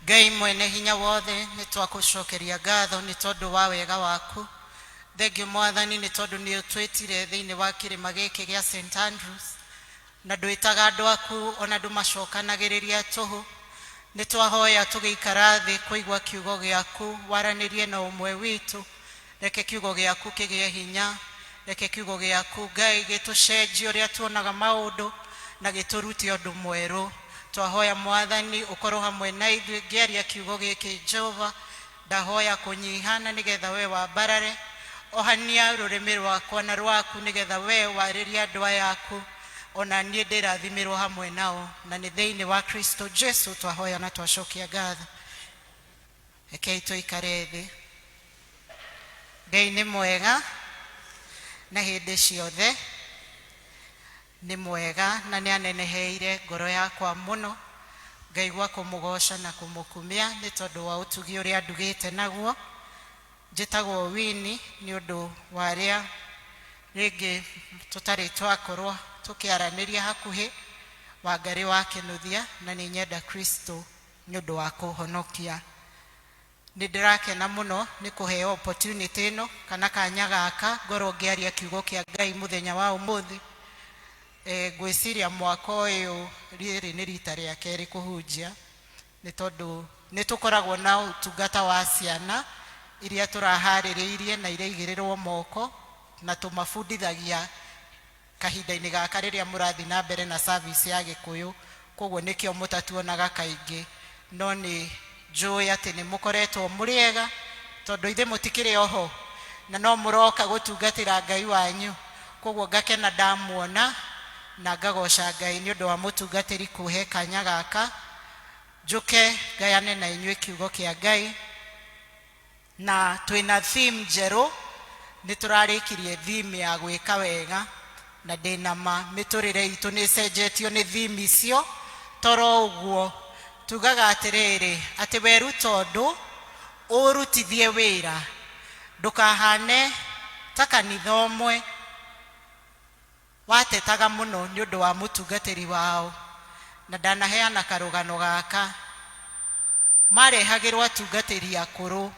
Ngai mwene hinya wothe, nĩ twakũcokeria ngatho nĩ tondũ wa wega waku. Thengiũ Mwathani nĩ tondũ nĩ ũtwĩtire thĩinĩ wa kĩrĩma gĩkĩ gĩa St Andrews, na ndwĩtaga andũ aku ona ndũmacokanagĩrĩria tũhũ. Nĩ twahoya tũgĩikara thĩ kũigua kiugo gĩaku, waranĩrie na ũmwe witũ. Reke kiugo gĩaku kĩgĩe hinya. Reke kiugo gĩaku, Ngai, gĩtũcenjie ũrĩa tuonaga maũndũ na gĩtũrute ũndũ mwerũ. Twahoya Mwathani ũkorwo hamwe na ithuĩ ngĩaria kiugo gĩkĩ Jehova. Ndahoya kũnyiha na nĩgetha we wambarare. Ohania rũrĩmĩ rwakwa na rwaku nĩgetha we warĩrie andũ aya aku, o na niĩ ndĩrathimĩrwo hamwe nao. Na nĩ thĩinĩ wa Kristo Jesu twahoya na twacokia ngatho. Rekei tũikare thĩ. Ngai nĩ mwega na hĩndĩ ciothe nĩ mwega na nĩ aneneheire ngoro yakwa mũno ngaigua kũmũgoca na kũmũkumia nĩ tondũ wa ũtugi ũrĩa andugĩte naguo. Njĩtagwo Winnie nĩ ũndũ wa arĩa rĩngĩ tũtarĩ twakorwo tũkĩaranĩria hakuhĩ, Wangarĩ wa Kĩnuthia, na nĩ nyenda Kristo nĩ ũndũ wa kũhonokia. Nĩ ndĩrakena mũno nĩ kũheo opportunity ĩno kana kanya gaka ngorwo ngĩaria kiugo kĩa Ngai mũthenya wa ũmũthĩ. Ngwĩciria mwaka ũyũ rĩrĩ nĩ rita rĩa kerĩ kũhunjia nĩ tondũ nĩ tũkoragwo na ũtungata wa ciana iria tũraharĩrĩirie na iraigĩrĩrwo moko na tũmabundithagia kahinda-inĩ gaka rĩrĩa mũrathiĩ na mbere na service ya Gĩkũyũ, kwoguo nĩkĩo mũtatuonaga kaingĩ, no nĩ njũĩ atĩ nĩ mũkoretwo mũrĩ ega, tondũ ithe mũtikĩrĩ o ho, na no mũroka gũtungatĩra Ngai wanyu, kwoguo ngakena ndamuona na ngagoca Ngai nĩ ũndũ wa mũtungatĩri kũhe kanya gaka njũke ngayane na inyuĩ kiugo kĩa Ngai. Na twĩna theme njerũ, nĩ tũrarĩkirie theme ya gwĩka wega, na ndĩna ma mĩtũrĩre itũ nĩ ĩcenjetio nĩ theme icio, toro ũguo, tugaga atĩrĩrĩ, atĩ weruta ũndũ, ũũrutithie wĩra, ndũkahane ta kanitha ũmwe watetaga mũno nĩ ũndũ wa mũtungatĩri wao, na ndanaheana karũgano gaka. Marehagĩrwo atungatĩri akũrũ,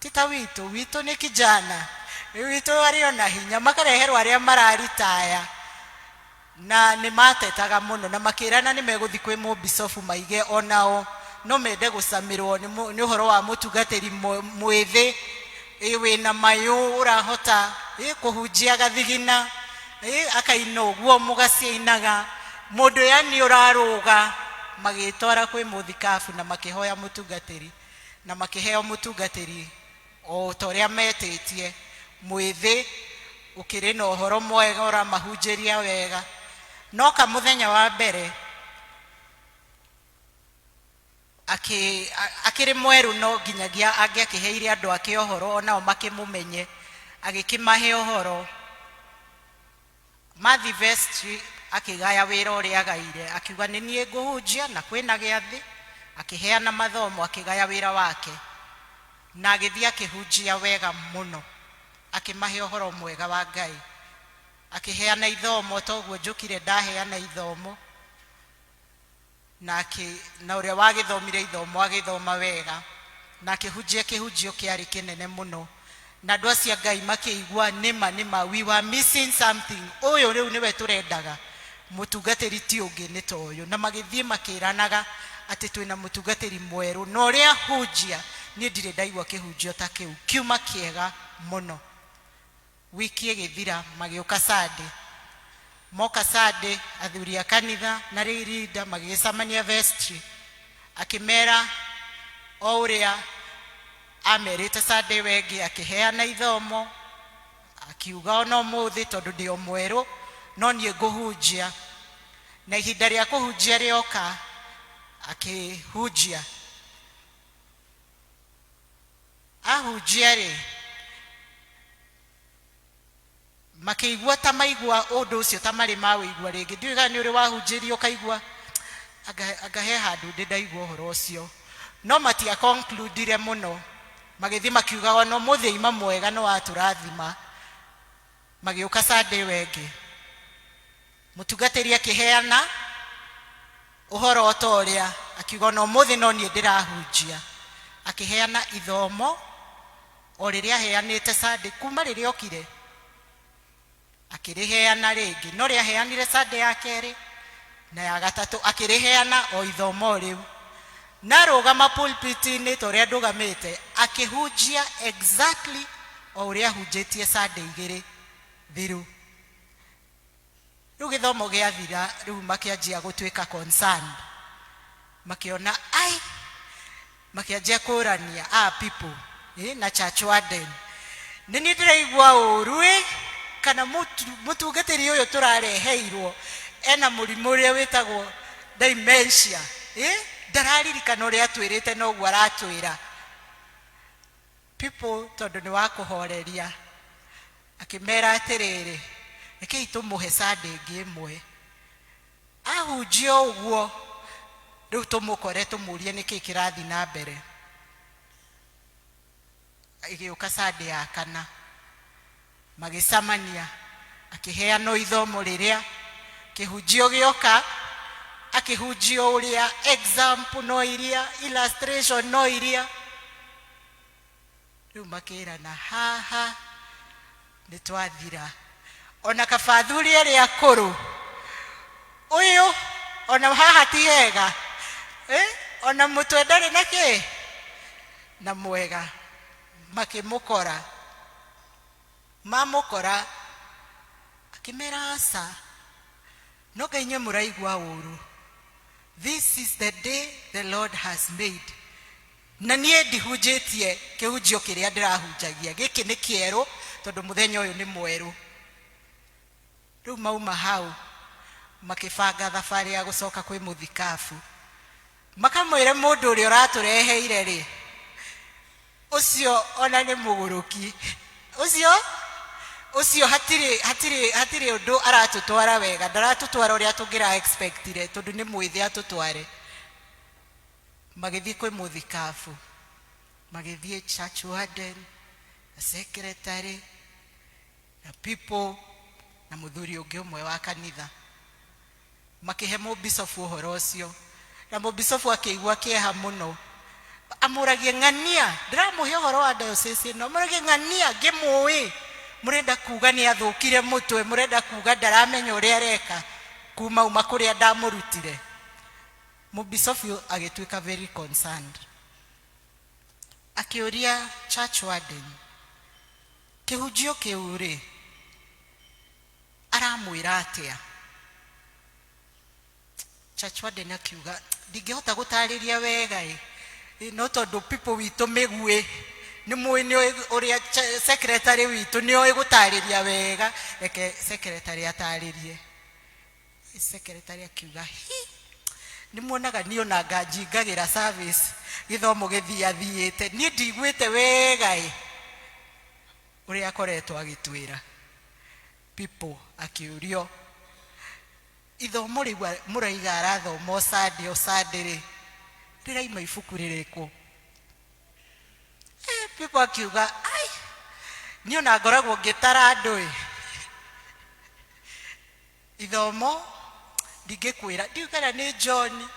ti ta witũ, witũ nĩ kijana, witũ arĩ o na hinya, makareherwo arĩa mararitaya, na nĩ matetaga mũno na makĩrana nĩ megũthiĩ kwĩ mũbicobu maige onao no mende gũcamĩrwo nĩ ũhoro wa mũtungatĩri mwĩthĩ. Ĩ wĩna mayũ ũrahota ĩ kũhunjia gathigina ĩ akaina ũguo mũgaciainaga mũndũ yani ũrarũga. Magĩtwara kwĩ mũthikabu na makĩhoya mũtungatĩri na makĩheo mũtungatĩri o ta ũrĩa metĩtie, mwĩthĩ ũkĩrĩ na ũhoro mwega ũramahunjĩria wega. No kamũthenya wa mbere Akĩrĩ mwerũ no nginyagia angĩakĩheire andũ ake ũhoro o nao makĩmũmenye. Agĩkĩmahe ũhoro. Mathiĩ vestry akĩgaya wĩra ũrĩa agaire. Akiuga nĩ niĩ ngũhunjia na kwĩna gĩathĩ. Akĩheana mathomo akĩgaya wĩra wake. Na agĩthiĩ akĩhunjia wega mũno. Akĩmahe ũhoro mwega wa Ngai. Akĩheana ithomo ta ũguo njũkire ndaheana ithomo. Na akĩ, na ũrĩa wagĩthomire ithomo agĩthoma wega, na akĩhunjia kĩhunjio kĩarĩ kĩnene mũno, na andũ acio a Ngai makĩigua nĩma nĩma, we were missing something, ũyũ rĩu nĩwe tũrendaga, mũtungatĩri ti ũngĩ nĩ ta ũyũ. Na magĩthiĩ makĩranaga atĩ twĩna mũtungatĩri mwerũ, na ũrĩa ahunjia, niĩ ndirĩ ndaigua kĩhunjio ta kĩu, kiuma kĩega mũno. Wiki ĩgĩthira magĩũka Sunday. Moka Sunday athuri a kanitha na leader magĩgĩcamania vestry. Akĩmera o ũrĩa amerite Sunday ĩyo ĩngĩ, akĩheana ithomo, akiuga ona ũmũthĩ tondũ ndĩ o mwerũ no niĩ ngũhunjia. Na ihinda rĩa kũhunjia rĩoka akĩhunjia. Ahunjia-rĩ, makĩigua ta maigua ũndũ ũcio ta marĩ maũigua rĩngĩ. Ndiũĩ kana nĩ ũrĩ wahunjĩrio ũkaigua anga, anga he handũ ndĩ ndaigua ũhoro ũcio. No matia conclude-ire mũno, magĩthiĩ makiugaga ona ũmũthĩ aima mwega nĩ watũrathima. Magĩũka Sunday ĩyo ĩngĩ, mũtungatĩri akĩheana ũhoro o ta ũrĩa, Akiuga ona ũmũthĩ no niĩ ndĩrahunjia. Akĩheana ithomo o rĩrĩa aheanĩte Sunday kuma rĩrĩa okire, akĩrĩheana rĩngĩ, no rĩaheanire Sunday ya kerĩ na ya gatatũ, akĩrĩheana o ithomo rĩu. Na arũgama pulpit-inĩ ta ũrĩa ndũgamĩte, akĩhunjia exactly o ũrĩa ahunjĩtie Sunday igĩrĩ thiru. Rĩu gĩthomo gĩathira, rĩu makĩanjia gũtuĩka concerned, makĩona ai, makĩanjia kũrania ah, people na church warden, nĩ niĩ ndĩraigua ũru ĩ, kana mũtungatĩri ũyũ tũrareheirwo ena mũrimũ ũrĩa wĩtagwo dementia, ndararirikana ũrĩa atwĩrĩte noguo aratwĩra. People tondũ nĩ wa kũhoreria, akĩmera atĩrĩrĩ, rekei tũmũhe Sunday ĩngĩ ĩmwe. Ahunjia ũguo, rĩu tũmũkore tũmũrie nĩkĩ kĩrathiĩ na mbere. Ĩgĩũka Sunday ya kana, magĩcamania, akĩheanwo ithomo rĩrĩa, kĩhunjio gĩoka, akĩhunjia ũrĩa, example no iria, illustration no iria. Rĩu makĩrana, haha nĩ twathira. Ona kaba athuri arĩa akũrũ, ũyũ ona haha ti hega, ona mũtwe ndarĩ na kĩ na mwega. Makĩmũkora, mamũkora akĩmera, aca, no ngai inyuĩ mũraigua ũru. This is the day the Lord has made. Na niĩ ndihunjĩtie kĩhunjio kĩrĩa ndĩrahunjagia, gĩkĩ nĩ kĩerũ tondũ mũthenya ũyũ nĩ mwerũ. Rĩu mauma hau makĩbanga thabarĩ ya gũcoka kwĩ mũthikabu, makamwĩre mũndũ ũrĩa ũratũreheire rĩ, ũcio ona nĩ mũgũrũki, ũcio hatirĩ hatirĩ hatirĩ ũndũ aratũtwara wega, ndaratũtwara ũrĩa tũngĩra expectire tondũ nĩ mwĩthĩ atũtware. Magĩthiĩ kwĩ mũthikabu, magĩthiĩ church warden na secretary na people na mũthuri ũngĩ ũmwe wa kanitha, makĩhe mũbicobu ũhoro ũcio, na mũbicobu akĩigua kĩeha mũno. Amũragie ng'ania, ndĩramũhe ũhoro wa diocese ĩno, amũragie ng'ania ngĩmũĩ, mũrenda kuga nĩ athũkire mũtwe, mũrenda kuga ndaramenya ũrĩa areka kuma uma kũrĩa ndamũrutire. Mũbicobu agĩtuĩka very concerned, akĩũria church warden, kĩhunjio kĩu rĩ, aramwĩra atĩa? Church warden akiuga, ndingĩhota gũtarĩria wega ĩ, no tondũ people witũ mĩguĩ nĩ mũĩ nĩ ũrĩa secretary witũ nĩ oĩ gũtarĩria wega, reke secretary atarĩrie. Secretary akiuga, hi, nĩ muonaga niĩ ona nganjingagĩra service gĩthomo gĩthiathiĩte, niĩ ndiguĩte wega ĩ ũrĩa akoretwo agĩtwĩra. People akĩũrio, ithomo rĩu mũraiga arathoma o Sunday o Sunday rĩ, rĩraima ibuku rĩrĩkũ? People akiuga, ai, niĩ ona ngoragwo ngĩtara andũ ĩ, ithomo ndingĩkwĩra, ndiũĩ kana nĩ John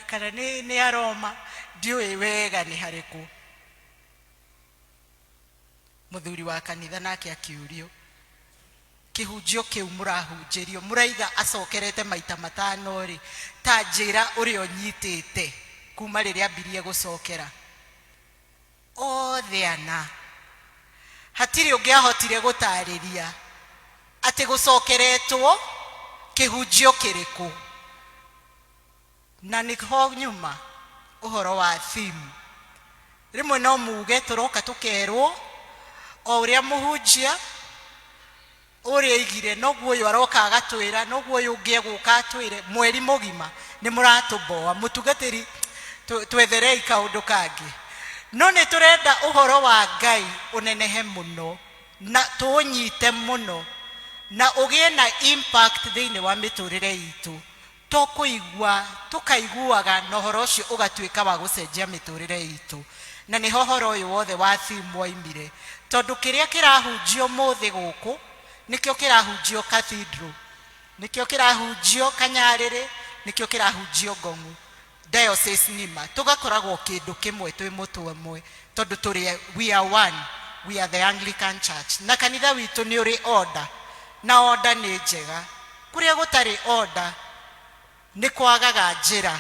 kana nĩ Aroma, ndiũĩ wega nĩ harĩkũ. Mũthuri wa kanitha nake akĩũrio, kĩhunjio kĩu mũrahunjĩrio mũraiga acokerete maita matano rĩ, ta njĩra ũrĩa ũnyitĩte kuma rĩrĩa ambirie gũcokera. Othe ana hatirĩ ũngĩahotire gũtarĩria atĩ gũcokeretwo kĩhunjio kĩrĩkũ. Na nĩho nyuma ũhoro wa theme. Rĩmwe no muge tũroka tũkerwo o ũrĩa mũhunjia ũrĩa oigire noguo ũyũ aroka agatwĩra, noguo ũyũ ũngĩ egũka atwĩre, mweri mũgima nĩ mũratũboa, mũtungatĩri twetherei kaũndũ kangĩ. No nĩ tũrenda ũhoro wa Ngai ũnenehe mũno na tũũnyite mũno na ũgĩe na impact thĩinĩ wa mĩtũrĩre itũ. To kũigua tũkaiguaga na ũhoro ũcio ũgatuĩka wa gũcenjia mĩtũrĩre itũ. Na nĩho ũhoro ũyũ wothe wa theme woimire. Tondũ kĩrĩa kĩrahunjio ũmũthĩ gũkũ, nĩkĩo kĩrahunjio cathedral, nĩkĩo kĩrahunjio Kanyarĩrĩ, nĩkĩo kĩrahunjio Ngong'u. Diocese ng'ima tũgakoragwo kĩndũ kĩmwe, twĩ mũtwe ũmwe, tondũ tũrĩ, we are one, we are the Anglican Church. Na kanitha witũ nĩ ũrĩ order, na order nĩ njega. Kũrĩa gũtarĩ order nĩ kwagaga njĩra,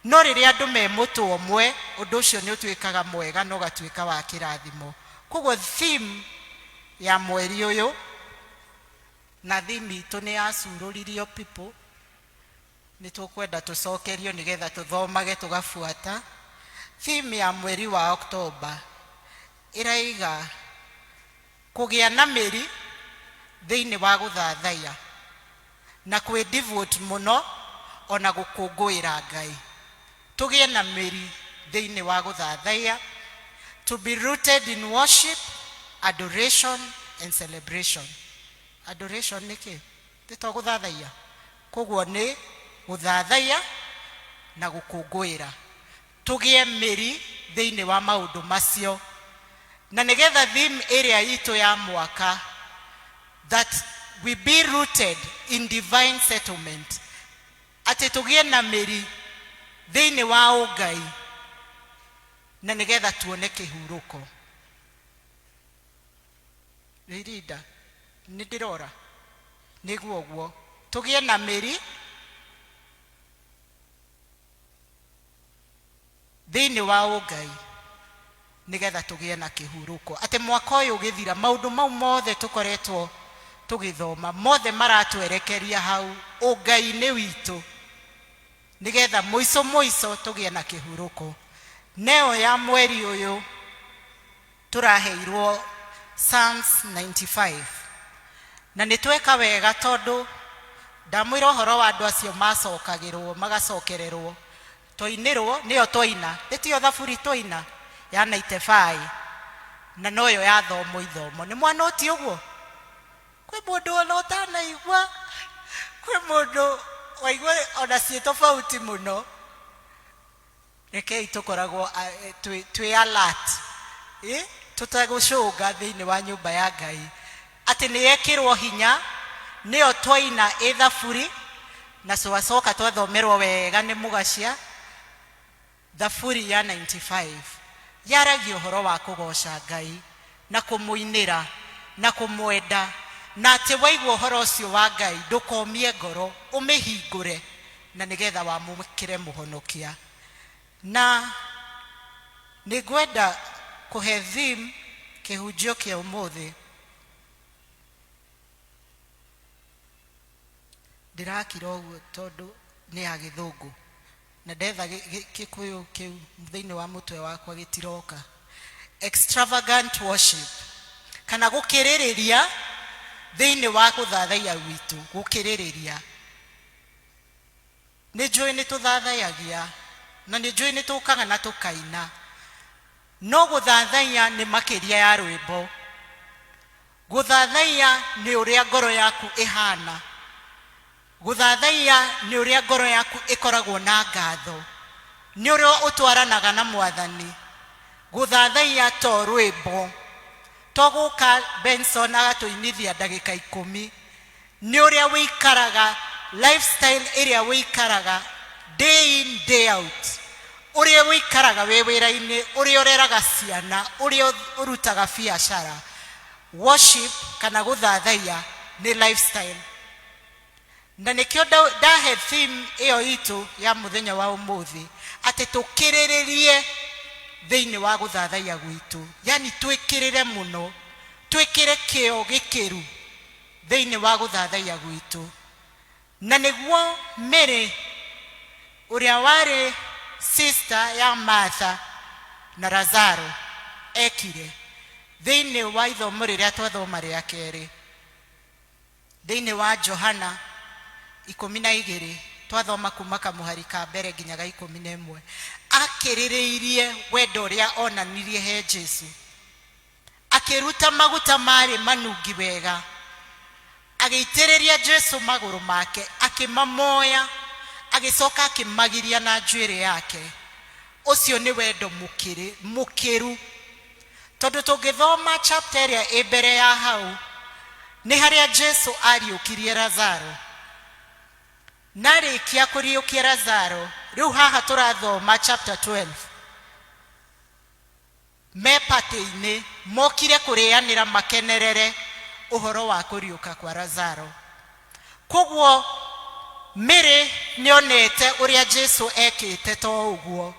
no rĩrĩa andũ me mũtwe ũmwe, ũndũ ũcio nĩ ũtuĩkaga mwega na ũgatuĩka wa kĩrathimo. Koguo theme ya mweri ũyũ na theme itũ nĩ yacurũririo people, nĩ tũkwenda tũcokerio nĩgetha tũthomage tũgabuata. Theme ya mweri wa October ĩraiga kũgĩa na mĩri thĩinĩ wa gũthathaiya na kwĩ devote mũno ona gũkũngũĩra Ngai. Tũgĩe na mĩri thĩinĩ wa gũthathaiya, to be rooted in worship, adoration and celebration. Adoration nĩ kĩ? Nĩ to gũthathaiya? Koguo nĩ gũthathaiya na gũkũngũĩra. Tũgĩe mĩri thĩinĩ wa maũndũ macio, na nĩgetha theme ĩrĩa itũ ya mwaka, that we be rooted in divine settlement, atĩ tũgĩe na mĩri thĩinĩ wa ũngai na nĩgetha tuone kĩhurũko. Rĩrinda nĩ ndĩrora nĩguo ũguo tũgĩe na mĩri thĩinĩ wa ũngai nĩgetha tũgĩe na kĩhurũko, atĩ mwaka ũyũ ũgĩthira maũndũ mau mothe tũkoretwo tũgĩthoma mothe maratwerekeria hau ũngai-inĩ witũ, nĩgetha mũico mũico tũgĩe na kĩhurũko. Neo ya mweri ũyũ tũraheirwo Psalms 95, na nĩ tweka wega tondũ ndamwĩra ũhoro wa andũ acio macokagĩrwo magacokererwo, twainĩrwo nĩyo twaina, nĩ tiyo thaburi twaina ya 95, na noyo yathomwo ithomo. Nĩ mwanoti ũguo? Kwĩ mũndũ ona ũtanaigua, kwĩ mũndũ waigua ona ciĩ tofauti mũno. Rekei tũkoragwo twĩ alert, tũtegũcũnga thĩinĩ wa nyũmba ya Ngai, atĩ nĩ yekĩrwo hinya, nĩyo twaina ĩ thaburi, na twacoka twathomerwo wega nĩ mũgacia thaburi ya 95 yaragia ũhoro wa kũgoca Ngai na kũmũinĩra na kũmwenda, na atĩ waigua ũhoro ũcio wa Ngai ndũkomie ngoro, ũmĩhingũre na nĩgetha wamũkĩre mũhonokia. Na nĩ ngwenda kũhe theme kĩhunjio kĩa ũmũthĩ. Ndĩrakira ũguo tondũ nĩ ya gĩthũngũ na ndetha gĩkũyũ kĩu thĩinĩ wa mũtwe wakwa gĩtiroka. Extravagant worship, kana gũkĩrĩrĩria thĩinĩ wa gũthathaiya gwitũ, gũkĩrĩrĩria. Nĩ njũĩ nĩ tũthathayagia na nĩ njũĩ nĩ tũkaga na tũkaina, no gũthathaiya nĩ makĩria ya rwĩmbo. Gũthathaiya nĩ ũrĩa ngoro yaku ĩhana. Gũthathaiya nĩ ũrĩa ngoro yaku ĩkoragwo na ngatho, nĩ ũrĩa ũtwaranaga na Mwathani. Gũthathaiya to rwĩmbo, to gũka Benson agatũinithia ndagĩka ikũmi. Nĩ ũrĩa wĩikaraga, lifestyle ĩrĩa wĩikaraga day in day out, ũrĩa wĩikaraga wĩ wĩra-inĩ, ũrĩa ũreraga ciana, ũrĩa ũrutaga biacara. Worship kana gũthathaiya nĩ lifestyle. Na nĩkĩo ndahe theme ĩyo itũ ya mũthenya wa ũmũthĩ, atĩ tũkĩrĩrĩrie thĩinĩ wa gũthathaiya gwitũ, yani twĩkĩrĩre mũno, twĩkĩre kĩo gĩkĩru thĩinĩ wa gũthathaiya gwitũ. Na nĩguo Mary ũrĩa warĩ sister ya Martha na Lazaro ekire thĩinĩ wa ithomo rĩrĩa twathoma rĩa kerĩ thĩinĩ wa Johana 12, twathoma kuma kamũhari ka mbere nginya ga 11, akĩrĩrĩirie wendo ũrĩa onanirie he Jesu, akĩruta maguta marĩ manungi wega, agĩitĩrĩria Jesu magũrũ make, akĩmamoya, agĩcoka akĩmagiria na njuĩrĩ yake. Ũcio nĩ wendo mũkĩru, tondũ tũngĩthoma chapter ĩrĩa ĩ mbere ya hau, nĩ harĩa Jesu ariũkirie Lazaro. Na arĩkia kũriũkia Lazaro, Rĩu haha tũrathoma chapter 12 me patĩ-inĩ mokire kũrĩanĩra makenerere ũhoro wa kũriũka kwa Lazaro. Koguo Mary nĩonete ũrĩa Jesu ekĩte to ũguo,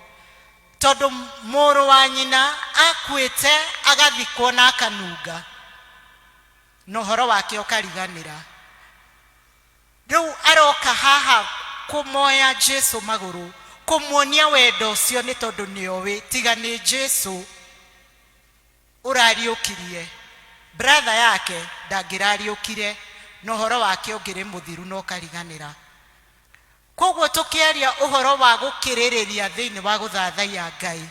tondũ mũrũ wa nyina akuĩte agathikwo na akanunga, na ũhoro wake ũkariganĩra. Rĩu aroka haha kũmoya Jesu magũrũ, kũmuonia wendo ũcio, nĩ tondũ nĩoĩ tiga nĩ Jesu ũrariũkirie brother yake ndangĩrariũkire, na ũhoro wake ũngĩrĩ mũthiru na ũkariganĩra. Koguo tũkĩaria ũhoro wa gũkĩrĩrĩria thĩinĩ wa gũthathaiya Ngai,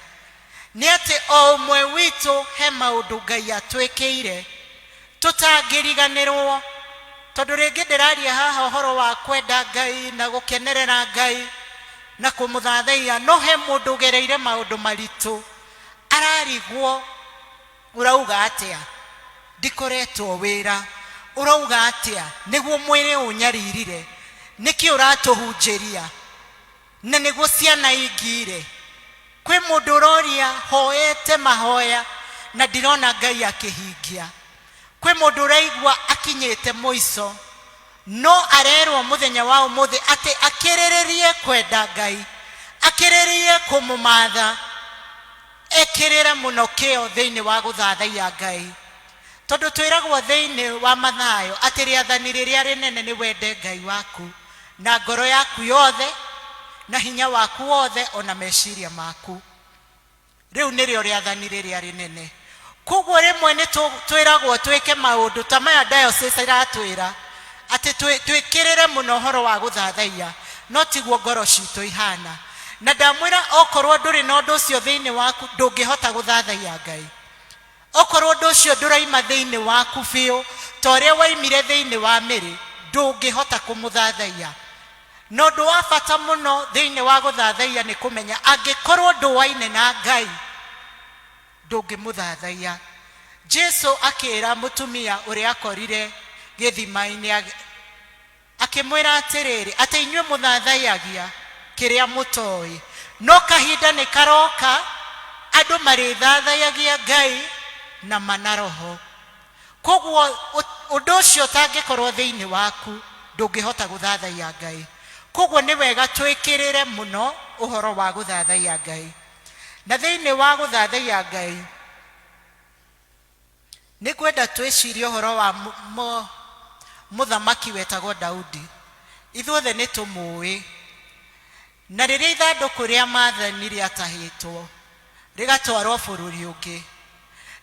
nĩ atĩ o ũmwe witũ he maũndũ Ngai atwĩkĩire tũtangĩriganĩrwo. Tondũ rĩngĩ ndĩraria haha ũhoro wa kwenda Ngai na gũkenerera Ngai na kũmũthathaiya, no he mũndũ ũgereire maũndũ maritũ ararigwo ũrauga atĩa, ndikoretwo wĩra, ũrauga atĩa nĩguo mwĩrĩ ũnyaririre, nĩkĩ ũratũhunjĩria na nĩguo ciana ingire. Kwĩ mũndũ ũroria hoete mahoya na ndirona Ngai akĩhingia. Kwĩ mũndũ ũraigua akinyĩte mũico no arerwo mũthenya wa ũmũthĩ atĩ akĩrĩrĩrie kwenda Ngai, akĩrĩrĩrie kũmũmatha, ekĩrĩre mũno kĩo thĩinĩ wa gũthathaiya Ngai. Tondũ twĩragwo thĩinĩ wa Mathayo atĩ rĩathani rĩrĩa rĩnene nĩ wende Ngai waku na ngoro yaku yothe, na hinya waku wothe, ona meciria maku. Rĩu nĩrĩo rĩathani rĩrĩa rĩnene. Koguo rĩmwe nĩ twĩragwo twĩke maũndũ ta maya diocese ĩratwĩra atĩ twĩkĩrĩre mũno ũhoro wa gũthathaiya, no tiguo ngoro citũ ihana. Na ndamwĩra okorwo ndũrĩ na ũndũ ũcio thĩinĩ waku, ndũngĩhota gũthathaiya Ngai. Okorwo ũndũ ũcio ndũraima thĩinĩ waku biũ ta ũrĩa waimire thĩinĩ wa Mary, ndũngĩhota kũmũthathaiya. Na ũndũ wa bata mũno thĩinĩ wa gũthathaiya nĩ kũmenya angĩkorwo ndũaine na Ngai, ndũngĩmũthathaiya. Jesu akĩra mũtumia ũrĩa akorire gĩthima-inĩ, akĩmwĩra atĩrĩrĩ, atĩ inyuĩ mũthathaiyagia kĩrĩa mũtoĩ, no kahinda nĩ karoka andũ marĩthathayagia Ngai na ma na roho. Koguo ũndũ ũcio ũtangĩkorwo thĩinĩ waku, ndũngĩhota gũthathaiya Ngai. Koguo nĩ wega twĩkĩrĩre mũno ũhoro wa gũthathaiya Ngai. Na thĩinĩ wa gũthathaiya Ngai, nĩ ngwenda twĩcirie ũhoro wa mũthamaki wetagwo Daudi. Ithuothe nĩ tũmũĩ. Na rĩrĩa ithandũkũ rĩa maathani rĩatahĩtwo rĩgatwarwo bũrũri ũngĩ,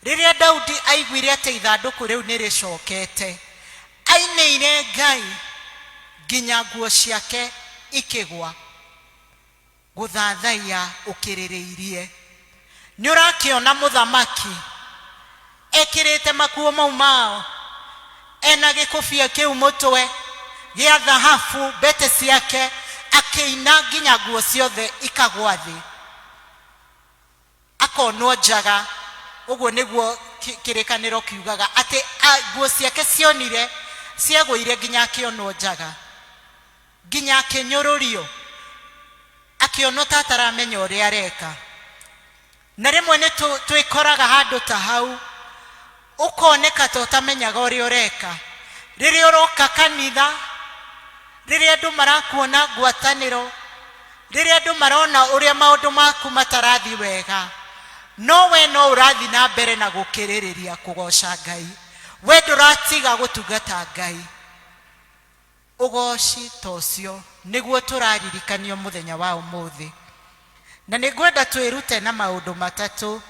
rĩrĩa Daudi aiguire atĩ ithandũkũ rĩu nĩ rĩcokete, ainĩire Ngai nginya nguo ciake ikĩgwa. Gũthathaiya ũkĩrĩrĩirie. Nĩ ũrakĩona mũthamaki ekĩrĩte makuo mau mao, ena gĩkũbia kĩu mũtwe gĩa thahabu, mbete ciake, akĩina nginya nguo ciothe ikagwa thĩ, akonwo njaga. Ũguo nĩguo kĩrĩkanĩro kiugaga, atĩ nguo ciake cionire ciagũire nginya akĩonwo njaga, nginya akĩnyũrũrio, akĩonwo ta ataramenya ũrĩa areka. Na rĩmwe nĩ twĩkoraga handũ ta hau, ũkoneka ta ũtamenyaga ũrĩa ũreka. Rĩrĩa ũroka kanitha, rĩrĩa andũ marakuona ngwatanĩro, rĩrĩa andũ marona ũrĩa maũndũ maku matarathiĩ wega, no we no ũrathiĩ na mbere na gũkĩrĩrĩria kũgoca Ngai. We ndũratiga gũtungata Ngai. Ũgooci ta ũcio nĩguo tũraririkanio mũthenya wa ũmũthĩ. Na nĩ ngwenda twĩrute na maũndũ matatũ.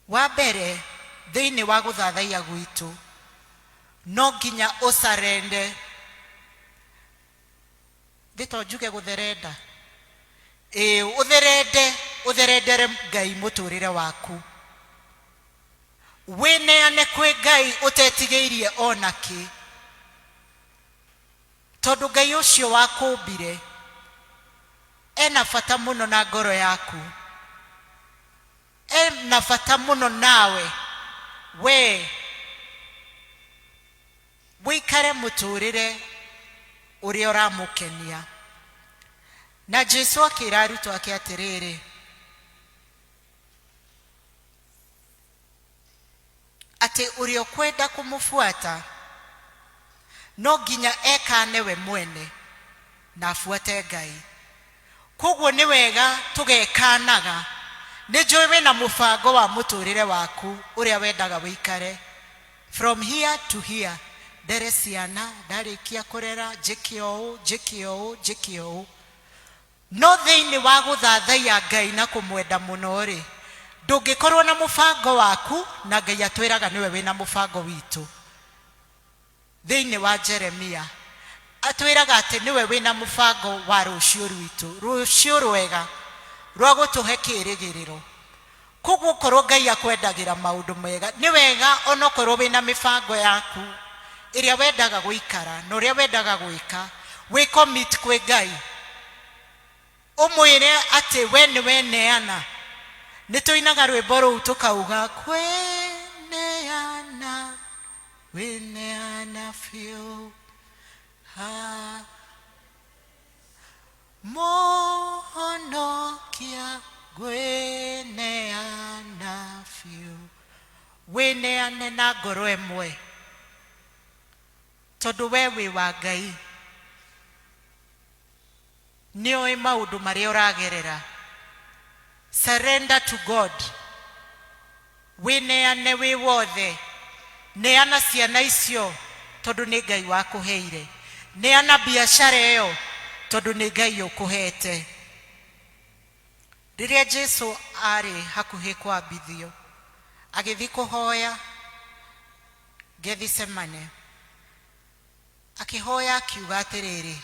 Wa mbere, thĩinĩ wa gũthathaiya gwitũ, no nginya ũcarende. Thĩ to njuge gũtherenda? Ĩĩ, ũtherende, ũtherendere Ngai mũtũrĩre waku. Wĩneane kwĩ Ngai ũtetigĩirie o na kĩ. Tondũ Ngai ũcio wakũmbire ena bata mũno na ngoro yaku. Ena bata mũno nawe we wĩikare mũtũrĩre Ũrĩa ũramũkenia. Na Jesu akĩra arutwo ake atĩrĩrĩ, atĩ ũrĩa ũkwenda kũmũbuata no nginya ekane we mwene na abuate Ngai. Koguo nĩ wega tũgekanaga. Nĩ njũĩ wĩna mũbango wa mũtũrĩre waku ũrĩa wendaga wĩikare. From here to here, ndere ciana, ndarĩkia kũrera, njĩke ũũ, njĩke ũũ, njĩke ũũ. No thĩinĩ wa gũthathaiya Ngai na kũmwenda mũno-rĩ, ndũngĩkorwo na mũbango waku na Ngai atwĩraga nĩwe wĩna mũbango witũ. Thĩinĩ wa Jeremia, atwĩraga atĩ nĩwe wĩna mũbango wa rũciũ rwitũ, rũciũ rwega rwa gũtũhe kĩrĩgĩrĩro. Koguo okorwo Ngai akwendagĩra maũndũ mega, nĩ wega onokorwo wĩna mĩbango yaku ĩrĩa wendaga gũikara na ũrĩa wendaga gwĩka, wĩ commit kwĩ Ngai. Ũmwĩre atĩ we nĩ weneana. Nĩ tũinaga rwĩmbo rũu tũkauga, kwĩneana, wĩneana biũ. Ha. Mũhonokia ngwĩneana biũ. Wĩneane na ngoro ĩmwe, tondũ we wĩ wa Ngai. Nĩoĩ maũndũ marĩa ũragerera. Surrender to God. Wĩneane wĩ wothe. Neana ciana icio tondũ nĩ Ngai wakũheire. Neana biacara ĩyo tondũ nĩ Ngai ũkũhete. Rĩrĩa Jesu aarĩ hakuhĩ kwambithio, agĩthiĩ kũhoya Gethisemane. Akĩhoya akiuga atĩrĩrĩ,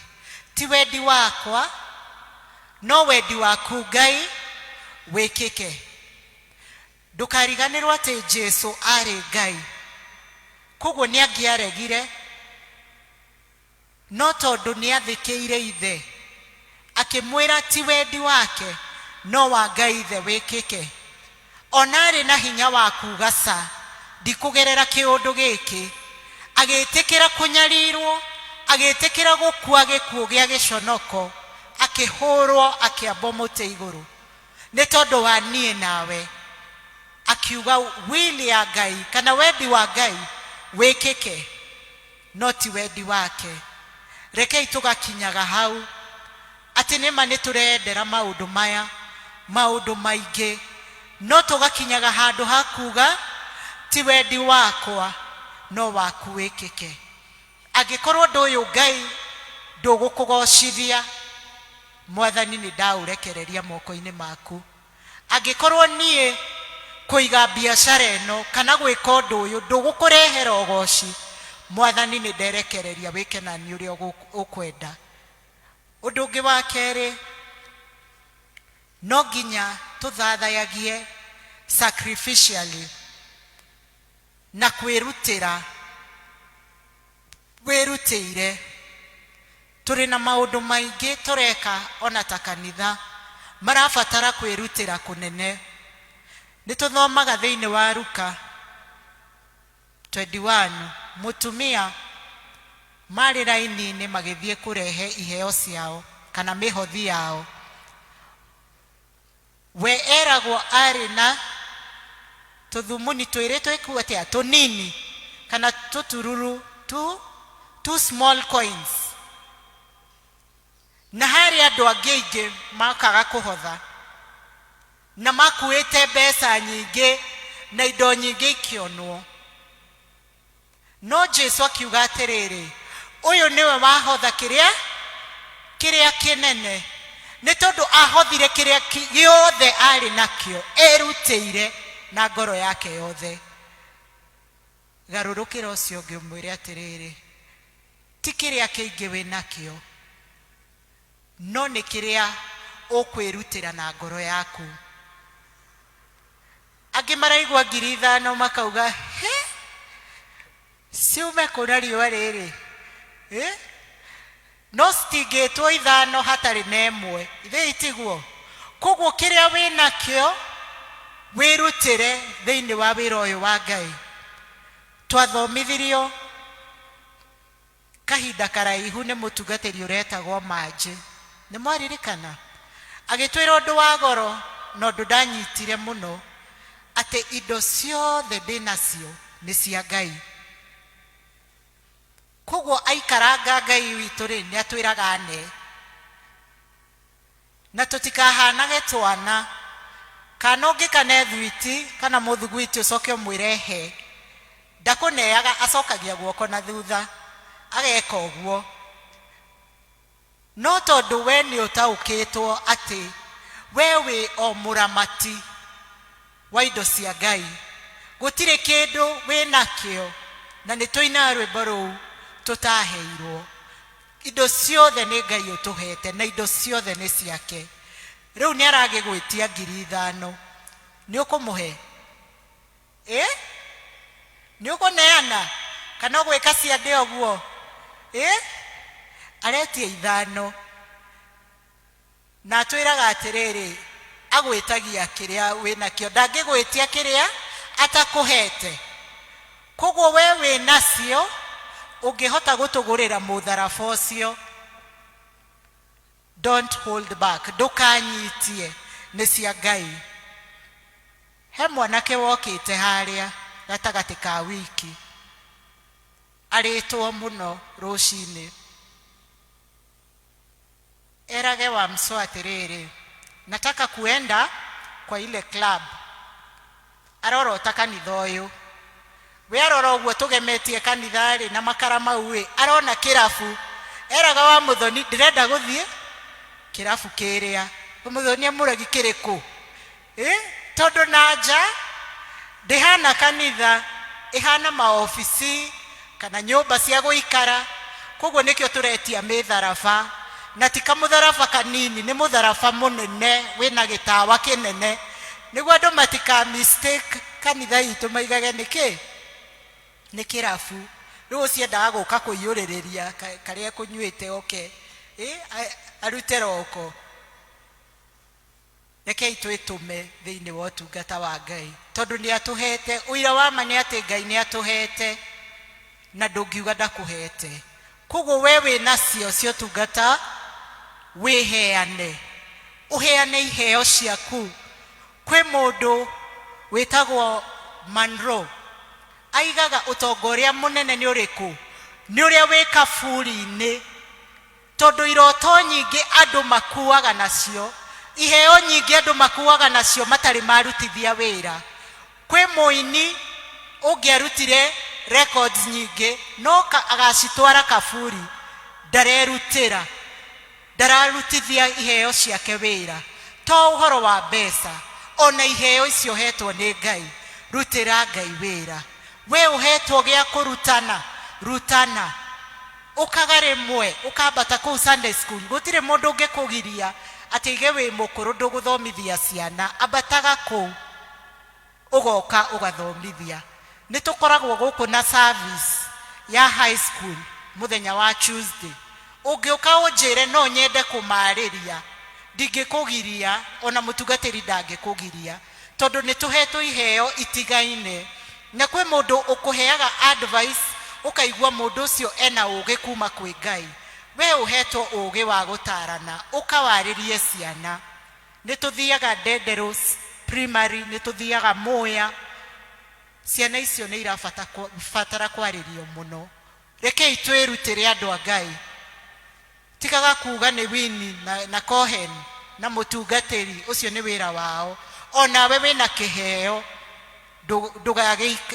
Ti wendi wakwa, no wendi waku Ngai wĩkĩke. Ndũkariganĩrwo atĩ Jesu aarĩ Ngai, kwoguo nĩ angĩaregire, no tondũ nĩ aathĩkĩire Ithe, akĩmwĩra ti wendi wake, no wa Ngai Ithe wĩkĩke. O na arĩ na hinya wa kuuga ca, ndikũgerera kĩũndũ gĩkĩ. Agĩĩtĩkĩra kũnyarirũo, agĩĩtĩkĩra gũkua gĩkuũ gĩa gĩconoko, akĩhũrũo akĩambwo mũtĩ igũrũ. Nĩ tondũ wa niĩ nawe. Akiuga will ya Ngai kana wendi wa Ngai wĩkĩke, no ti wendi wake. Rekei tũgakinyaga hau. Atĩ nĩ ma nĩ tũreyendera maũndũ maya, maũndũ maingĩ, no tũgakinyaga handũ ha kuuga, Ti wendi wakwa, no waku wĩkĩke. Angĩkorwo ũndũ ũyũ Ngai ndũgũkũgocithia, Mwathani nĩ ndaũrekereria moko-inĩ maku. Angĩkorwo niĩ kũiga biacara ĩno kana gwĩka ũndũ ũyũ ndũgũkũrehera ũgoci, Mwathani nĩ nderekereria wĩke naniĩ ũrĩa ũkwenda. Ũndũ ũngĩ wa kerĩ, no nginya tũthathayagie sacrificially na kwĩrutĩra wĩrutĩire. Tũrĩ na maũndũ maingĩ tũreka ona ta kanitha marabatara kwĩrutĩra kũnene. Nĩ tũthomaga thĩinĩ wa Luka 21, mũtumia marĩ raini-inĩ magĩthiĩ kũrehe iheo ciao kana mĩhothi yao. We eragwo arĩ na tũthumuni twĩrĩ twĩku atĩa tũnini kana tũtururu two small coins. Na harĩ andũ angĩ aingĩ makaga kũhotha na makuĩte mbeca nyingĩ na indo nyingĩ ikĩonwo. No Jesu akiuga atĩrĩrĩ, ũyũ nĩwe wahotha kĩrĩa kĩrĩa kĩnene, nĩ tondũ ahothire kĩrĩa gĩothe arĩ nakĩo, erutĩire na ngoro yake yothe. Garũrũkĩra ũcio ũngĩ ũmwĩre atĩrĩrĩ, ti kĩrĩa kĩingĩ wĩ nakĩo, no nĩ kĩrĩa ũkwĩrutĩra na ngoro yaku. Angĩ maraigua 5,000 makauga, hĩ, ciume kũ na riũa rĩrĩ? Ĩ? No citingĩtwo ithano hatarĩ na ĩmwe, ithĩ itiguo? Koguo kĩrĩa wĩ nakĩo wĩrutĩre thĩinĩ wa wĩra ũyũ wa Ngai. Twathomithirio. Kahinda karaihu nĩ mũtungatĩri ũretagwo Manjĩ. Nĩ mwaririkana? Agĩtwĩra ũndũ wa goro na ũndũ ndanyitire mũno, atĩ indo ciothe ndĩ nacio nĩ cia Ngai. Koguo aikaranga Ngai witũ rĩ, nĩ atwĩraga ane. Na tũtikahanage twana. Kana ũngĩkane thwiti kana mũthuguiti ũcoke ũmwĩre he, ndakũneaga, acokagia guoko na thutha ageka ũguo. No tondũ we nĩ ũtaũkĩtwo atĩ we wĩ o mũramati wa indo cia Ngai, gũtirĩ kĩndũ wĩ nakĩo, na nĩ tũinaga rwĩmbo rũu tũtaheirwo. Indo ciothe nĩ Ngai ũtũhete na indo ciothe nĩ ciake. Rĩu nĩ aragĩgwĩtia 5,000, nĩ ũkũmũhe? Ĩ? Nĩ ũkũneana kana ũgwĩka ciande ũguo? Ĩ? Aretia 5. Na atwĩraga atĩrĩrĩ, agwĩtagia kĩrĩa wĩ nakĩo, ndangĩgwĩtia kĩrĩa atakũhete. Koguo we wĩ nacio, ũngĩhota gũtũgũrĩra mũtharaba ũcio, don't hold back, ndũkanyitie, nĩ cia Ngai. He mwanake wokĩte harĩa gatagatĩ ka wiki, arĩtwo mũno rũcinĩ. Erage Wamso atĩrĩrĩ, nataka kuenda kwa ile club. Arorota kanitha ũyũ. We arora ũguo tũgemetie kanitha rĩ na makara mau rĩ, arona kĩrabu. Eraga wa Mũthoni ndĩrenda gũthiĩ kĩrabu kĩrĩa. Mũthoni amũragi kĩrĩkũ? Ĩ tondũ na nja ndĩhana kanitha, ĩhana maobici kana nyũmba cia gũikara. Koguo nĩkĩo tũretia mĩtharaba, na ti kamũtharaba kanini, nĩ mũtharaba mũnene wĩna gĩtawa kĩnene, nĩguo andũ matika mistake kanitha itũ maigage nĩ kĩ? Nĩ kĩrabu. Rĩu ũcio endaga gũka kũiyũrĩrĩria karĩa ekũnyuĩte oke, ĩ arute roko. Rekei twĩtũme thĩinĩ wa ũtungata wa Ngai, tondũ nĩ atũhete. Ũira wa ma nĩ atĩ Ngai nĩ atũhete, na ndũngiuga ndakũhete. Koguo we wĩ nacio cia ũtungata, wĩheane. Ũheane iheo ciaku. Kwĩ mũndũ wĩtagwo Monroe, aigaga ũtonga ũrĩa mũnene nĩ ũrĩkũ? Nĩ ũrĩa wĩ kaburi-inĩ. Tondũ iroto nyingĩ andũ makuaga nacio, iheo nyingĩ andũ makuaga nacio matarĩ marutithia wĩra. Kwĩ mũini ũngĩarutire records nyingĩ no agacitwara kaburi, ndarerutĩra, ndararutithia iheo ciake wĩra. To ũhoro wa mbeca, ona iheo icio ũhetwo nĩ Ngai, rutĩra Ngai wĩra. We ũhetwo gĩa kũrutana, rutana. Ũkaga rĩmwe ũkambata kũu Sunday school, gũtirĩ mũndũ ũngĩkũgiria atĩ aige wĩ mũkũrũ ndũgũthomithia ciana, ambataga kũu ũgoka ũgathomithia. Nĩ tũkoragwo gũkũ na service ya high school mũthenya wa Tuesday. Ũngĩũka ũnjĩre no nyende kũmarĩria, ndingĩkũgiria, ona mũtungatĩri ndangĩkũgiria, tondũ nĩ tũhetwo iheo itigaine. Na kwĩ mũndũ ũkũheaga advice ũkaigua mũndũ ũcio ena ũgĩ kuma kwĩ Ngai. We ũhetwo ũgĩ wa gũtarana, ũka warĩrie ciana. Nĩ tũthiaga Ndenderũ Primary, nĩ tũthiaga Mũya. Ciana icio nĩ irabatara kwarĩrio mũno. Rekei twĩrutĩre andũ a Ngai. Tigaga kuga nĩ Winnie na Cohen na mũtungatĩri, ũcio nĩ wĩra wao. O nawe wĩna kĩheo,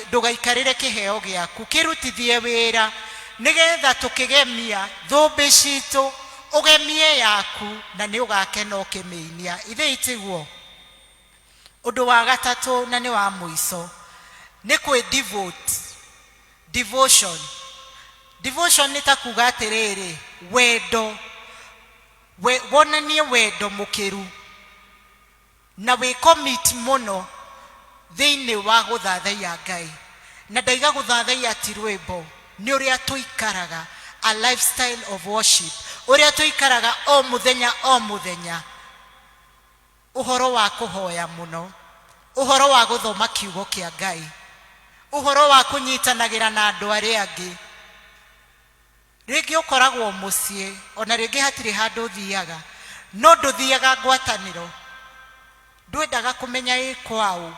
ndũgaikarĩre kĩheo gĩaku, kĩrutithie wĩra nĩgetha tũkĩgemia thũmbĩ citũ, ũgemie yaku na nĩ ũgakena ũkĩmĩinia. Ithe itiguo? Ũndũ wa gatatũ na nĩ wa mũico nĩ kwĩ devote. Devotion. Devotion nĩ ta kuga atĩrĩrĩ, wendo, we, wonanie wendo mũkĩru na wĩ commit mũno thĩinĩ wa gũthathaiya Ngai. Na ndaiga gũthathaiya ti rwĩmbo, nĩ ũrĩa tũikaraga, a lifestyle of worship, ũrĩa tũikaraga o mũthenya o mũthenya. Ũhoro wa kũhoya mũno, ũhoro wa gũthoma kiugo kĩa Ngai, ũhoro wa kũnyitanagĩra na andũ arĩa angĩ. Rĩngĩ ũkoragwo mũciĩ, ona rĩngĩ hatirĩ handũ ũthiaga, no ndũthiaga ngwatanĩro, ndwendaga kũmenya ĩ kwaũ,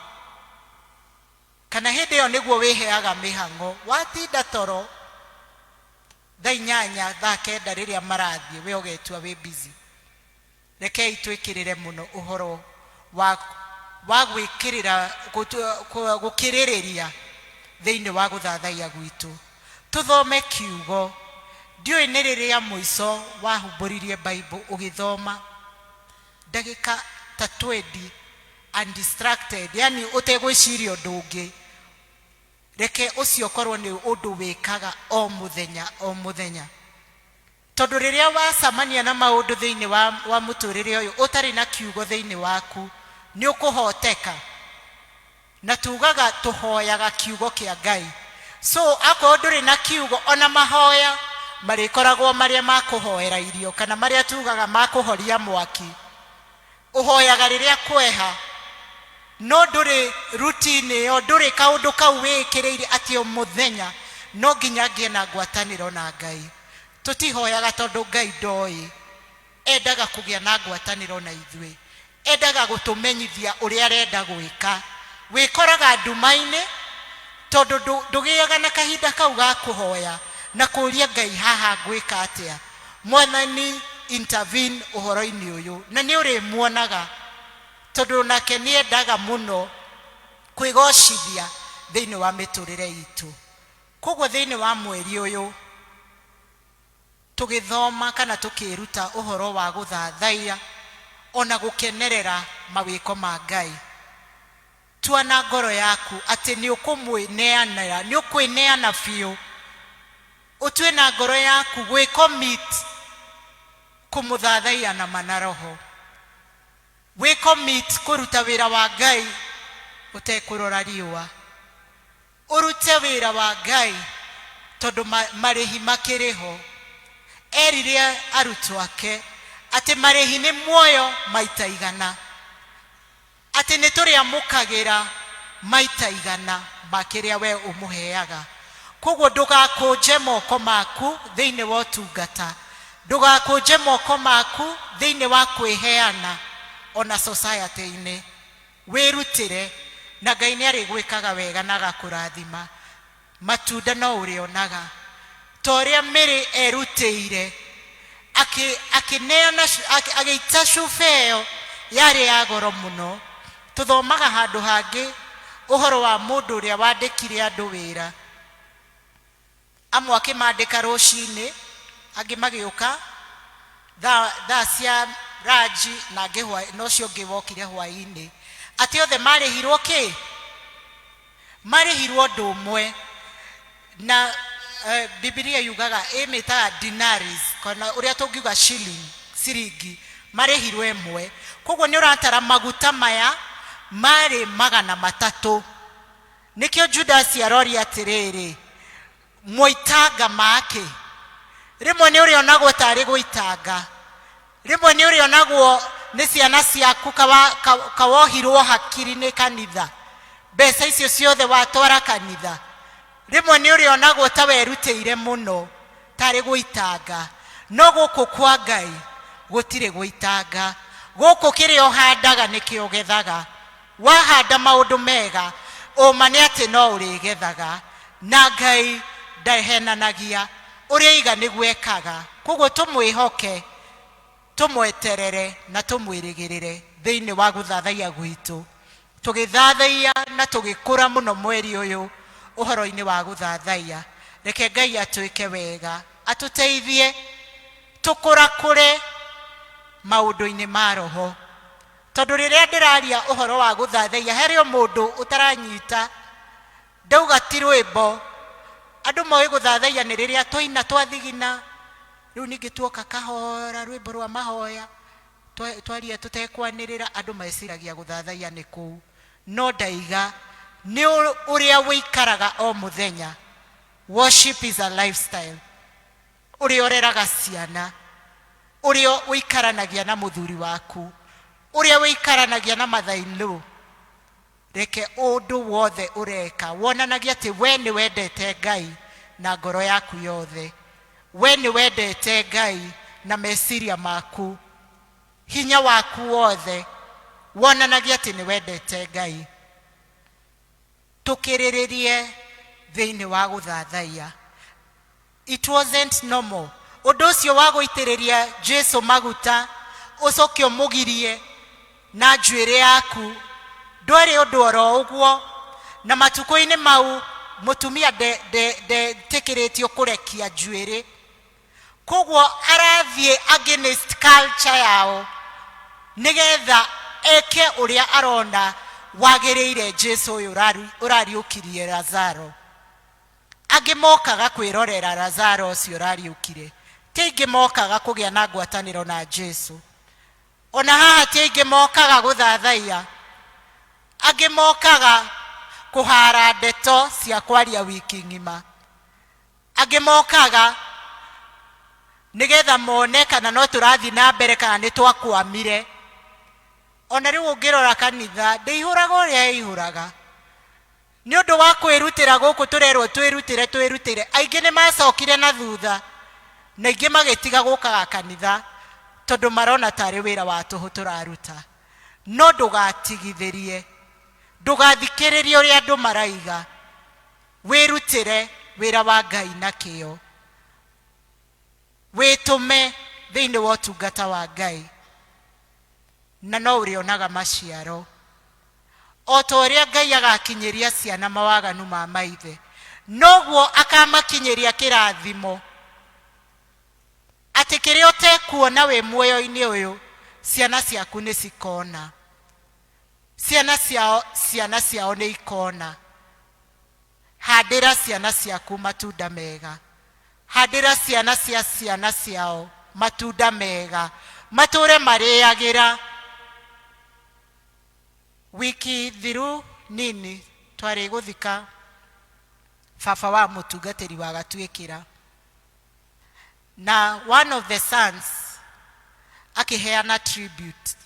kana hĩndĩ ĩyo nĩguo wĩheaga mĩhang'o, watinda toro thaa 8, thaa 9 rĩrĩa marathiĩ, we ũgetua wĩ busy. Rekei twĩkĩrĩre mũno ũhoro wa wa gwĩkĩrĩra gũkĩrĩrĩria thĩinĩ wa gũthathaiya gwitũ. Tũthome kiugo. Ndiũĩ nĩ rĩrĩa mũico wahumbũririe Bible ũgĩthoma ndagĩka ta twendi undistracted, yani ũtegwĩciria ũndũ ũngĩ. Reke ũcio ũkorwo nĩ ũndũ wĩkaga o mũthenya o mũthenya. Tondũ rĩrĩa wacamania na maũndũ thĩinĩ wa, wa mũtũrĩre ũyũ ũtarĩ na kiugo thĩinĩ waku, nĩ ũkũhoteka. Na tugaga tũhoyaga kiugo kĩa Ngai. So akorwo ndũrĩ na kiugo, ona mahoya marĩkoragwo marĩa ma kũhoera irio, kana marĩa tugaga ma kũhoria mwaki. Ũhoyaga rĩrĩa kweha, no ndũrĩ routine ĩyo, ndũrĩ kaũndũ kau wĩĩkĩrĩire atĩ o mũthenya no nginya ngĩe na ngwatanĩro na Ngai. Tũtihoyaga tondũ Ngai ndoĩ, endaga kũgĩa na ngwatanĩro na ithuĩ, endaga gũtũmenyithia ũrĩa arenda gwĩka. Wĩkoraga nduma-inĩ tondũ ndũgĩaga na kahinda kau ga kũhoya na kũria Ngai haha ngwĩka atĩa. Mwathani intervene ũhoro-inĩ ũyũ, na nĩ ũrĩmuonaga tondũ nake nĩ endaga mũno kwĩgocithia thĩinĩ wa mĩtũrĩre itũ. Koguo thĩinĩ wa mweri ũyũ tũgĩthoma kana tũkĩĩruta ũhoro wa gũthathaiya ona gũkenerera mawĩko ma Ngai, tua na ngoro yaku atĩ nĩ ũkũmwĩneanĩra, nĩ ũkwĩneana biũ, ũtue na ngoro yaku gwĩ commit kũmũthathaiya na ma na roho. Wĩ commit kũruta wĩra wa Ngai ũtekũrora riũa. Ũrute wĩra wa Ngai tondũ marĩhi makĩrĩ ho. Erire arutwo ake atĩ marĩhi nĩ muoyo maita igana. Atĩ nĩ tũrĩamũkagĩra maita igana ma kĩrĩa we ũmũheaga. Kwoguo ndũgakũnje moko maku thĩinĩ wa ũtungata, ndũgakũnje moko maku thĩinĩ wa kwĩheana ona society-inĩ. Wĩrutĩre, na Ngai nĩ arĩgwĩkaga wega na agakũrathima. Matunda no ũrĩonaga. Ta ũrĩa Mary erutĩire, akĩneana, agĩita cuba ĩyo yarĩ ya goro mũno. Tũthomaga handũ hangĩ ũhoro wa mũndũ ũrĩa wandĩkire andũ wĩra. Amwe akĩmandĩka rũcinĩ, angĩ magĩũka thaa cia ranji, na angĩ na ũcio ũngĩ wokire hwaĩ-inĩ. Atĩ othe marĩhirwo kĩ? Marĩhirwo ũndũ ũmwe. Na Bibilia yugaga, ĩmĩtaga denaries, kana ũrĩa tũngiuga shilling, ciringi, marĩhirwo ĩmwe. Koguo nĩ ũratara maguta maya marĩ 300. Nĩkĩo Judasi aroria atĩrĩrĩ, mwaitanga makĩ? Rĩmwe nĩ ũrĩonagwo tarĩ gũitanga, rĩmwe nĩ ũrĩonagwo nĩ ciana ciaku kawohirwo hakiri nĩ kanitha, mbeca icio ciothe watwara kanitha. Rĩmwe nĩ ũrĩonagwo ta werutĩire mũno tarĩ gũitanga, no gũkũ kwa Ngai gũtirĩ gũitanga. Gũkũ kĩrĩa ũhandaga nĩkĩo ũgethaga. Wahanda maũndũ mega, ũma nĩ atĩ no ũrĩgethaga. Na Ngai ndahenanagia, ũrĩa oiga nĩguo ekaga. Kwoguo tũmwĩhoke, tũmweterere na tũmwĩrĩgĩrĩre thĩinĩ wa gũthathaiya gwitũ. Tũgĩthathaiya na tũgĩkũra mũno mweri ũyũ ũhoro-inĩ wa gũthathaiya. Reke Ngai atwĩke wega, atũteithie tũkũrakũre maũndũ-inĩ ma roho. Tondũ rĩrĩa ndĩraria ũhoro wa gũthathaiya, harĩ o mũndũ ũtaranyita. Ndauga ti rwĩmbo. Andũ moĩ gũthathaiya nĩ rĩrĩa twaina twathigina, rĩu ningĩ tuoka kahora rwĩmbo rwa mahoya, twaria tũtekwanĩrĩra, andũ meciragia gũthathaiya nĩ kũu. No ndaiga nĩ ũrĩa ũikaraga o mũthenya. Worship is a lifestyle. Ũrĩa ũreraga ciana, ũrĩa ũikaranagia na mũthuri waku, ũrĩa ũikaranagia na mother-in-law, reke ũndũ wothe ũreka wonanagie atĩ we nĩ wendete Ngai na ngoro yaku yothe. We nĩ wendete Ngai na meciria maku, hinya waku wothe wonanagia atĩ nĩ wendete Ngai. Tũkĩrĩrĩrie thĩinĩ wa gũthathaiya. It wasn't normal. Ũndũ ũcio wa gũitĩrĩria Jesu maguta ũcoke ũmũgirie na njuĩrĩ yaku ndwarĩ ũndũ oro ũguo. Na matukũ-inĩ mau mũtumia ndetĩkĩrĩtio kũrekia njuĩrĩ, koguo arathiĩ against culture yao nĩgetha eke ũrĩa arona wagĩrĩire Jesu ũyũ ũrariũkirie Lazaro. Angĩ mokaga kwĩrorera Lazaro ũcio ũrariũkire. Ti aingĩ mokaga kũgĩa na ngwatanĩro na Jesu. O na haha ti aingĩ mokaga gũthathaiya. Angĩ mokaga kũhaara ndeto cia kwaria wiki ng'ima. Angĩ mokaga nĩgetha mone kana no tũrathiĩ na mbere kana nĩ twakwamire. O na rĩu ũngĩrora kanitha ndĩihũraga ũrĩa ĩihũraga. Nĩ ũndũ wa kwĩrutĩra gũkũ tũrerwo twĩrutĩre twĩrutĩre, aingĩ nĩ macokire na thutha na aingĩ magĩtiga gũkaga kanitha tondũ marona tarĩ wĩra wa tũhũ tũraruta. No ndũgatigithĩrie, ndũgathikĩrĩrie ũrĩa andũ maraiga, wĩrutĩre wĩra wa Ngai na kĩyo, wĩtũme thĩinĩ wa ũtungata wa Ngai na no ũrĩonaga maciaro. O ta ũrĩa Ngai agakinyĩria ciana mawaganu ma maithe, noguo akamakinyĩria kĩrathimo, atĩ kĩrĩa ũtekuona wĩ muoyo-inĩ ũyũ, ciana ciaku nĩ cikona. Ciana ciao, ciana ciao nĩ ikona. Handĩra ciana ciaku matunda mega. Handĩra ciana cia ciana ciao matunda mega, matũre marĩagĩra. Wiki thiru nini twarĩ gũthika baba wa mũtungatĩri wa Gatuĩkĩra, na one of the sons akĩheana tribute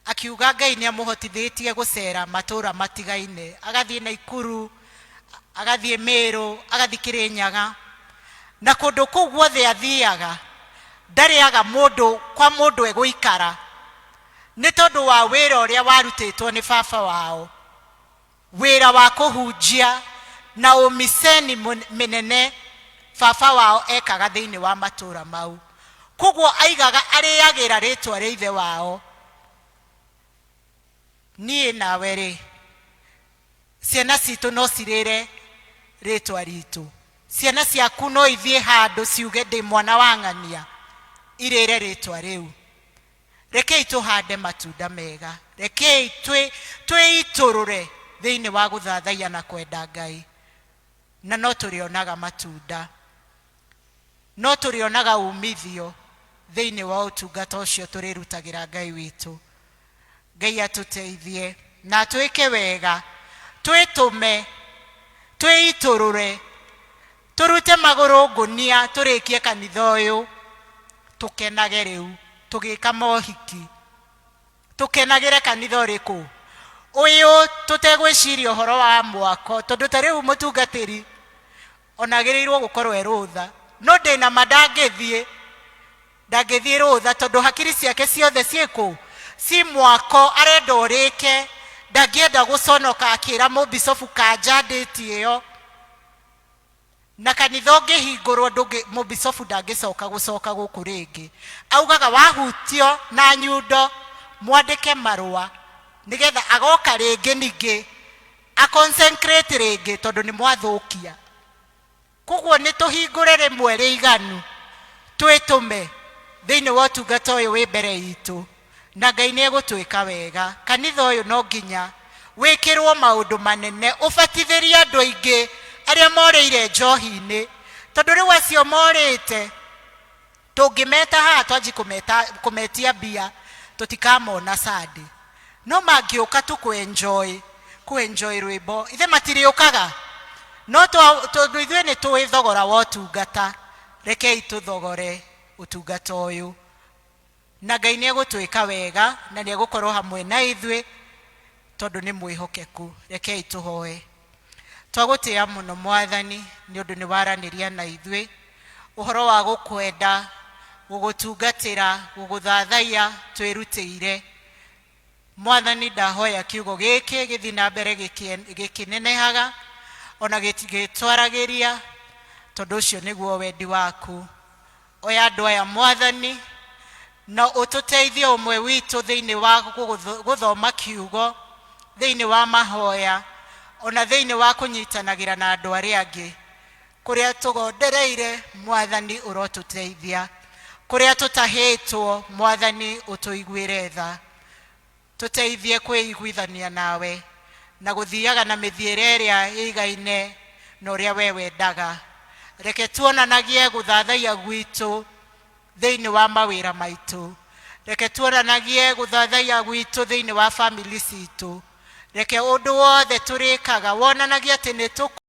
akiuga Ngai nĩ amũhotithĩtie gũcera matũra matigaine, agathiĩ Naikuru, agathiĩ Meru, agathiĩ Kĩrĩnyaga, na kũndũ kũu guothe athiaga ndarĩaga mũndũ kwa mũndũ egũikara nĩ tondũ wa wĩra ũrĩa warutĩtwo nĩ baba wao, wĩra wa kũhunjia na ũmiceni mĩnene baba wao ekaga thĩinĩ wa matũra mau. Koguo aigaga arĩagĩra rĩtwa rĩa ithe wao. Niĩ nawe rĩ, ciana citũ no cirĩre rĩtwa ritũ. Ciana ciaku no ithiĩ handũ ciuge ndĩ mwana wa ng'ania, irĩre rĩtwa rĩu. Rekei tũhande matunda mega. Rekei twĩitũrũre thĩinĩ wa gũthathaiya na kwenda Ngai, na no tũrĩonaga matunda. No tũrĩonaga umithio thĩinĩ wa ũtungata ũcio tũrĩrutagĩra Ngai witũ. Ngai atũteithie na atwĩke wega, twĩtũme, twĩitũrũre, tũrute magũrũ ngũnia tũrĩkie kanitha ũyũ, tũkenage rĩu tũgĩka mohiki, tũkenagĩre kanitha ũrĩkũ ũyũ tũtegwĩciria ũhoro wa mwako, tondũ ta rĩu mũtungatĩri ona agĩrĩirwo gũkorwo e rũtha, no ndĩna ma ndangĩthiĩ, ndangĩthiĩ rũtha tondũ hakiri ciake ciothe ciĩkũ ci mwako, arenda ũrĩke, ndangĩenda gũconoka akĩra mũbicobu kanja ndĩti ĩyo. Na kanitha ũngĩhingũrwo ndũngĩ, mũbicobu ndangĩcoka gũcoka gũkũ rĩngĩ. Augaga wahutio na nyundo mwandĩke marũa nĩgetha agoka rĩngĩ ningĩ a consecrate rĩngĩ tondũ nĩ mwathũkia. Koguo nĩ tũhingũre rĩmwe rĩiganu twĩtũme thĩinĩ wa ũtungata ũyũ wĩ mbere itũ, na Ngai nĩ egũtwĩka wega. Kanitha ũyũ no nginya wĩkĩrwo maũndũ manene, ũbatithĩrie andũ aingĩ arĩa morĩire njohi-inĩ, tondũ rĩu acio morĩte tũngĩmeta haha twanji kũmetia mbia tũtikamona Sunday, no mangĩũka tu kũ-enjoy, kũ-enjoy rwĩmbo, ithe matirĩũkaga, no tondũ ithuĩ nĩ tũĩ thogora wa ũtungata, rekei tũthogore ũtungata ũyũ, na Ngai nĩ egũtwĩka wega na nĩ egũkorwo hamwe na ithuĩ tondũ nĩ mwĩhokeku. Rekei tũhoe. Twagũtĩĩa mũno Mwathani nĩ ũndũ nĩ waranĩria na ithuĩ. Ũhoro wa gũkwenda, gũgũtungatĩra, gũgũthathaiya twĩrutĩire. Mwathani, ndahoya kiugo gĩkĩ gĩthiĩ na mbere gĩkĩnenehaga ona gĩtwaragĩria, tondũ ũcio nĩguo wendi waku. Oya andũ aya, Mwathani, na ũtũteithie ũmwe witũ thĩinĩ wa gũthoma kiugo, thĩinĩ wa mahoya, ona thĩinĩ wa kũnyitanagĩra na andũ arĩa angĩ. Kũrĩa tũgondereire, Mwathani, ũrotũteithia. Kũrĩa tũtahĩtwo, Mwathani, ũtũiguĩre tha. Tũteithie kwĩiguithania nawe na gũthiaga na mĩthiĩre ĩrĩa ĩigaine na ũrĩa we wendaga. Reke tuonanagie gũthathaiya gwitũ thĩinĩ wa mawĩra maitũ. Reke tuonanagie gũthathaiya gwitũ thĩinĩ wa bamĩrĩ citũ. Reke ũndũ wothe tũrĩkaga wonanagie atĩ nĩ tũ